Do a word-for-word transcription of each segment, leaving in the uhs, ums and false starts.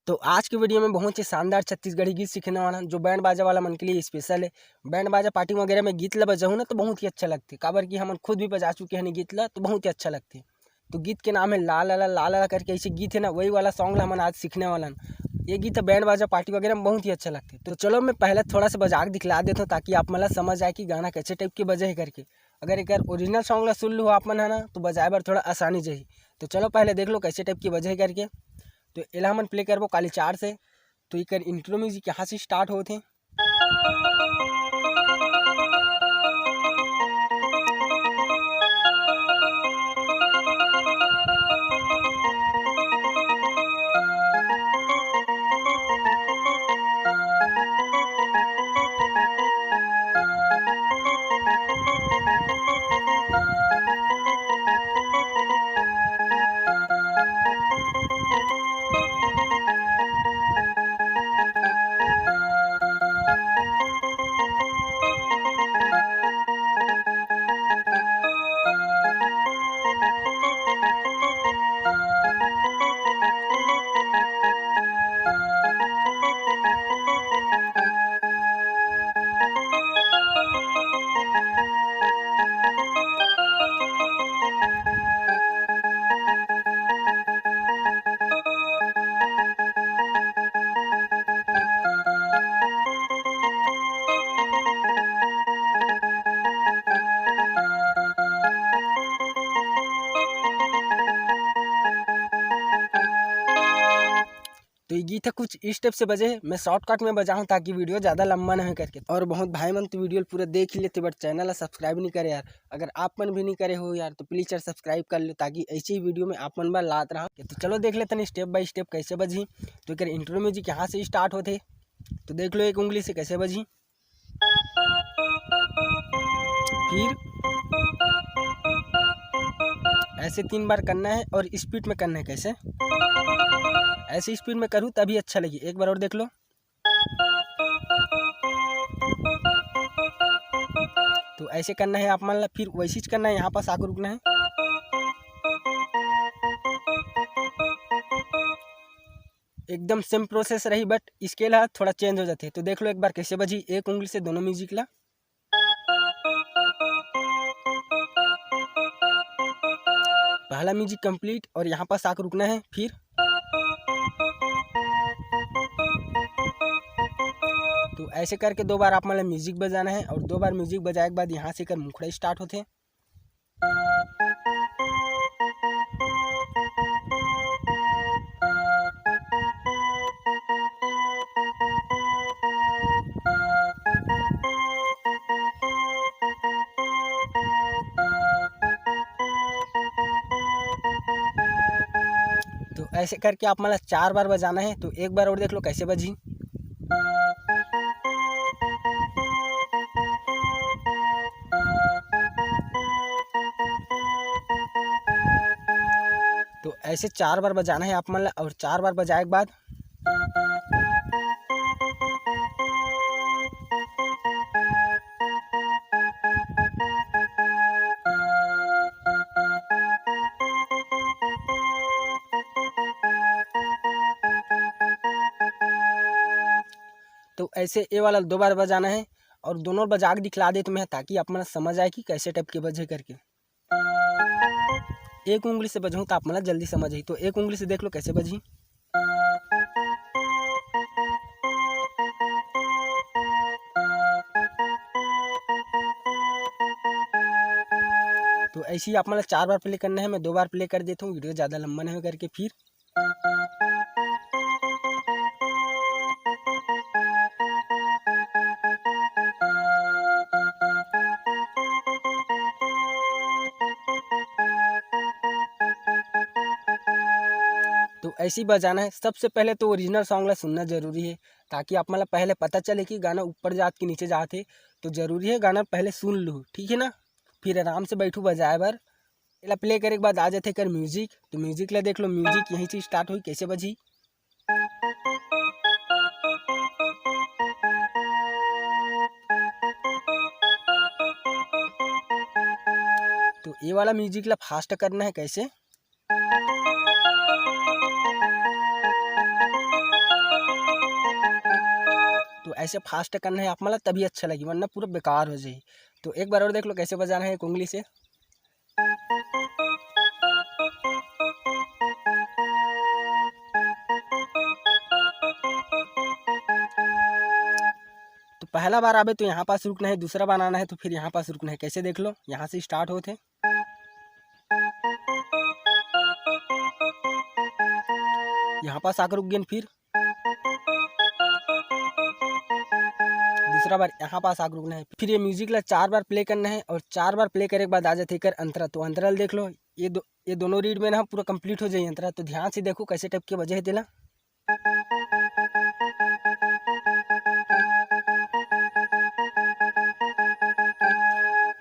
तो आज के वीडियो में बहुत ही शानदार छत्तीसगढ़ी गीत सीखने वाला हन, जो बैंड बाजा वाला मन के लिए स्पेशल है। बैंड बाजा पार्टी वगैरह में गीत ला बजाहू ना, तो बहुत ही अच्छा लगथे, काबर कि हमन खुद भी बजा चुके हन गीत ला, तो बहुत ही अच्छा लगथे। तो गीत के नाम है ला ला ला, ला ला ला करके ऐसे गीत है ना, वही वाला सॉन्ग ला हमन आज सीखने वाला हन। ये गीत बैंड बाजा पार्टी वगैरह में बहुत ही अच्छा लगथे। तो चलो, मैं पहले थोड़ा सा बजा के दिखला देता हूँ, ताकि आप मन ला समझ आए कि गाना कैसे टाइप के बजे है करके। अगर एकर ओरिजिनल सॉन्ग ला सुन लू आप मन है ना, तो बजाए बर थोड़ा आसानी जही। तो चलो, पहले देख लो कैसे टाइप के बजे है करके। तो एला हमन प्ले करबो काली चार से। तो एकर इंट्रो म्यूजिक यहाँ से स्टार्ट होत हे। तो ये गीत है कुछ इस टाइप से बजे है। मैं शॉर्टकट में बजाऊँ ताकि वीडियो ज़्यादा लंबा ना हो करके। और बहुत भाई मन तो वीडियो पूरा देख ही लेते, बट चैनल ला सब्सक्राइब नहीं करे यार। अगर आप मन भी नहीं करे हो यार, तो प्लीज यार सब्सक्राइब कर लो, ताकि ऐसे ही वीडियो में आप मन बर लात रहा। तो चलो देख लेते हैं स्टेप बाय स्टेप कैसे बजही। तो एकर इंट्रो म्यूजिक यहाँ से स्टार्ट होते, तो देख लो एक उंगली से कैसे बजही। फिर ऐसे तीन बार करना है और स्पीड में करना है। कैसे? ऐसे स्पीड में करूँ तभी अच्छा लगी। एक बार और देख लो। तो ऐसे करना है आप मन ला, फिर वैसे ही करना है, यहाँ पास आके रुकना है। एकदम सेम प्रोसेस रही, बट स्केल हा थोड़ा चेंज हो जाथे। तो देख लो एक बार कैसे बजी एक उंगली से दोनों म्यूजिक ला। पहला म्यूजिक कंप्लीट और यहाँ पास आके रुकना है। फिर तो ऐसे करके दो बार आप मन ला म्यूजिक बजाना है और दो बार म्यूजिक बजाए के बाद यहाँ से एकर मुखड़ा स्टार्ट होथे। तो ऐसे करके आप मन ला चार बार बजाना है। तो एक बार और देख लो कैसे बजी। तो ऐसे चार बार बजाना है आप मन ला, और चार बार बजाए के बाद तो ऐसे ये वाला दो बार बजाना है और दोनों बजा के दिखला देत मैं, ताकि आप मन समझ आए कि कैसे टाइप के बजे करके। एक उंगली से बजहूँ तो आप मन ला जल्दी समझ आही। तो एक उंगली से देख लो कैसे बजही। तो ऐसे ही आप मन ला चार बार प्ले करना है, मैं दो बार प्ले कर देता हूँ, वीडियो ज़्यादा लंबा नहीं हो करके। फिर तो ऐसे ही बजाना है। सबसे पहले तो ओरिजिनल सॉन्ग ला सुनना जरूरी है, ताकि आप मन ला पहले पता चले कि गाना ऊपर जात कि नीचे जात है। तो जरूरी है गाना पहले सुन लू, ठीक है ना, फिर आराम से बैठू बजाए बर। एला प्ले करे के बाद आ जाथे एकर म्यूजिक। तो म्यूजिक ला देख लो, म्यूजिक यहीं से स्टार्ट होई, कैसे बजी। तो ये वाला म्यूजिक ला फास्ट करना है। कैसे? ऐसे फास्ट करना है आप मन ला, तभी अच्छा लगी, वरना पूरा बेकार हो जाही। तो एक बार और देख लो कैसे बजाना है एक उंगली से। तो पहला बार आबे तो यहाँ पास रुकना है, दूसरा बार आना है तो फिर यहाँ पास रुकना है। कैसे देख लो, यहाँ से स्टार्ट होत हे, यहाँ पास आकर रुक गेन, फिर दूसरा बार यहाँ पास आकर रुकना है। फिर ये म्यूजिक ला चार बार प्ले करना है और चार बार प्ले करे के बाद आ जाथे एकर अंतरा। तो अंतरा ल देख लो, ये दो, ये दोनों रीड में ना पूरा कंप्लीट हो जाए अंतरा। तो ध्यान से देखो कैसे टाइप के बजे है तेला।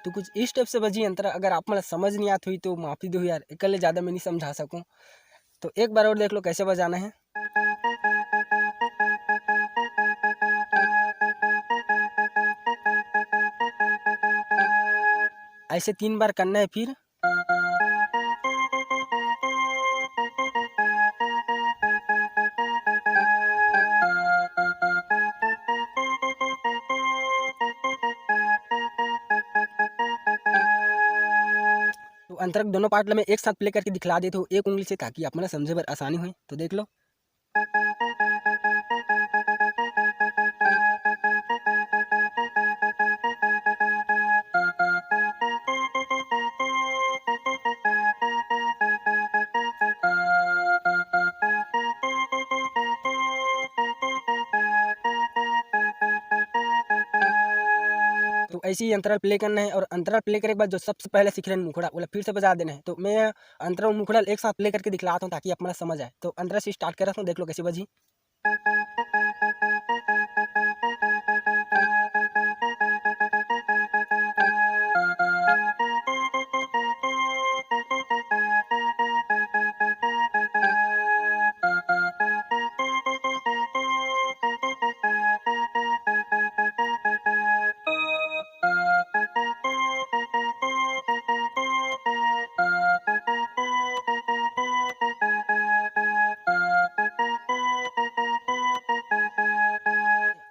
तो कुछ इस टाइप से बजी अंतरा। अगर आप मन ला समझ नहीं आत हुई तो माफी दो यार, एकर ले ज्यादा मैं नहीं समझा सकूं। तो एक बार और देख लो कैसे बजाना है। ऐसे तीन बार करना है। फिर तो अंतरा के दोनों पार्ट ला मैं एक साथ प्ले करके दिखला देत हूँ एक उंगली से, ताकि आप मन ला समझे बर आसानी होय। तो देख लो। तो ऐसे ही अंतरा ल प्ले करना है और अंतरा ल प्ले करे के बाद जो सबसे पहले सीखे रहेन मुखड़ा, ओला फिर से बजा देना है। तो मैं अंतरा अउ मुखड़ा ल एक साथ प्ले करके दिखलात हूँ ताकि आप मन ला समझ आए। तो अंतरा से स्टार्ट करत हूँ, देख लो कैसे बजी।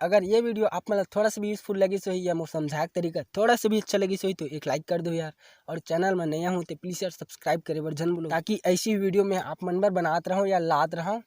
अगर ये वीडियो आप मन ला थोड़ा सा भी यूजफुल लगिस होही या मोर समझाए के तरीका थोड़ा सा भी अच्छा लगिस होही तो एक लाइक कर दो यार, और चैनल में नया हो तो प्लीज यार सब्सक्राइब करे बर झन भूलो, ताकि ऐसी वीडियो मैं आप मन बर बनात रहूं या लात रहूं।